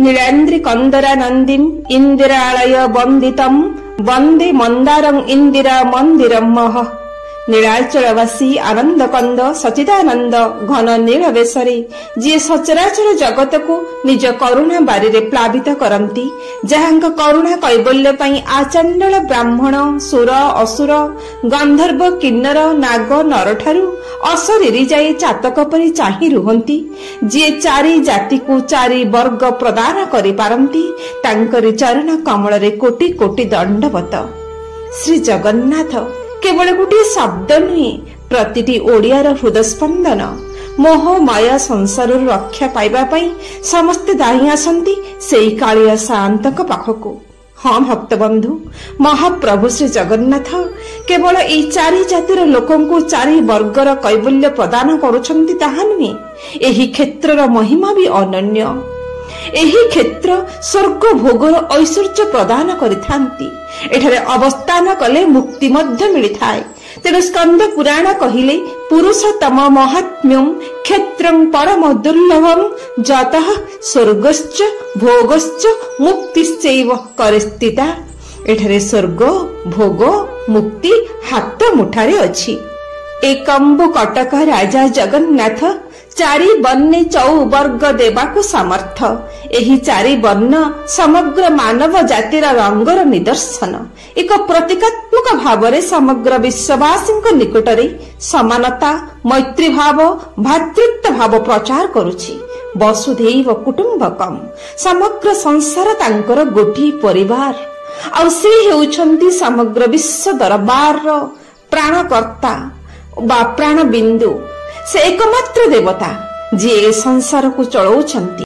ନୀଳାନ୍ଦ୍ରି କନ୍ଦରା ନନ୍ଦିମ୍ ଇନ୍ଦିରାଳୟ ବନ୍ଦିତମ୍ ବନ୍ଦେ ମନ୍ଦାରଂ ଇନ୍ଦିରା ମନ୍ଦିରମ୍ ମହ। ନୀଳାଚଳବାସୀ ଆନନ୍ଦ କନ୍ଦ ସଚିଦାନନ୍ଦ ଘନ ନୀଳ ବେଶରେ ଯିଏ ସଚରାଚର ଜଗତକୁ ନିଜ କରୁଣା ବାରିରେ ପ୍ଲାବିତ କରନ୍ତି, ଯାହାଙ୍କ କରୁଣା କୈବଲ୍ୟ ପାଇଁ ଆଚାଣ୍ଡଳ ବ୍ରାହ୍ମଣ, ସୁର, ଅସୁର, ଗନ୍ଧର୍ବ, କିନ୍ନର, ନାଗ, ନରଠାରୁ ଅଶରୀରୀ ଯାଏ ଚାତକ ପରି ଚାହିଁ ରୁହନ୍ତି, ଯିଏ ଚାରି ଜାତିକୁ ଚାରି ବର୍ଗ ପ୍ରଦାନ କରିପାରନ୍ତି, ତାଙ୍କରି ଚରଣ କମଳରେ କୋଟି କୋଟି ଦଣ୍ଡବତ। ଶ୍ରୀ ଜଗନ୍ନାଥ କେବଳ ଗୋଟିଏ ଶବ୍ଦ ନୁହେଁ, ପ୍ରତିଟି ଓଡ଼ିଆର ହୃଦସ୍ପନ୍ଦନ। ମୋହ ମାୟା ସଂସାରରୁ ରକ୍ଷା ପାଇବା ପାଇଁ ସମସ୍ତେ ଧାଇଁ ଆସନ୍ତି ସେଇ କାଳିଆ ସାଆନ୍ତଙ୍କ ପାଖକୁ। ହଁ ଭକ୍ତବନ୍ଧୁ, ମହାପ୍ରଭୁ ଶ୍ରୀ ଜଗନ୍ନାଥ କେବଳ ଏଇ ଚାରି ଜାତିର ଲୋକଙ୍କୁ ଚାରି ବର୍ଗର କୈବଲ୍ୟ ପ୍ରଦାନ କରୁଛନ୍ତି ତାହା ନୁହେଁ, ଏହି କ୍ଷେତ୍ରର ମହିମା ବି ଅନନ୍ୟ। ଏହି କ୍ଷେତ୍ର ସ୍ୱର୍ଗ ଭୋଗର ଐଶ୍ୱର୍ଯ୍ୟ ପ୍ରଦାନ କରିଥାନ୍ତି। ଏଠାରେ ଅବସ୍ଥାନ କଲେ ମୁକ୍ତି ମଧ୍ୟ ମିଳିଥାଏ। ତେଣୁ ସ୍କନ୍ଦ ପୁରାଣ କହିଲେ, ପୁରୁଷୋତ୍ତମ ମହାତ୍ମ୍ୟಂ କ୍ଷେତ୍ରଂ ପରମ ଦୁର୍ଲଭಂ ଯତଃ ସ୍ୱର୍ଗଶ୍ଚ ଭୋଗଶ୍ଚ ମୁକ୍ତିଶ୍ଚୈବ କରିସ୍ଥିତା। ଏଠାରେ ସ୍ୱର୍ଗ, ଭୋଗ, ମୁକ୍ତି ହାତ ମୁଠାରେ ଅଛି। ଏ କମ୍ବୁ କଟକ ରାଜା ଜଗନ୍ନାଥ ଚାରି ବର୍ଣ୍ଣେ ଚଉବର୍ଗ ଦେବାକୁ ସମର୍ଥ। ଏହି ଚାରି ବର୍ଣ୍ଣ ସମଗ୍ର ମାନବ ଜାତିର ରଙ୍ଗର ନିଦର୍ଶନ। ଏକ ପ୍ରତୀକାତ୍ମକ ଭାବରେ ସମଗ୍ର ବିଶ୍ୱବାସୀଙ୍କ ନିକଟରେ ସମାନତା, ମୈତ୍ରୀଭାବ, ଭ୍ରାତୃତ୍ୱ ଭାବ ପ୍ରଚାର କରୁଛି। ବସୁଧୈବ କୁଟୁମ୍ବକମ୍, ସମଗ୍ର ସଂସାର ତାଙ୍କର ଗୋଟିଏ ପରିବାର। ଆଉ ସେ ହେଉଛନ୍ତି ସମଗ୍ର ବିଶ୍ୱ ଦରବାରର ପ୍ରାଣକର୍ତ୍ତା ବା ପ୍ରାଣବିନ୍ଦୁ। ସେ ଏକମାତ୍ର ଦେବତା, ଯିଏ ଏ ସଂସାରକୁ ଚଳାଉଛନ୍ତି।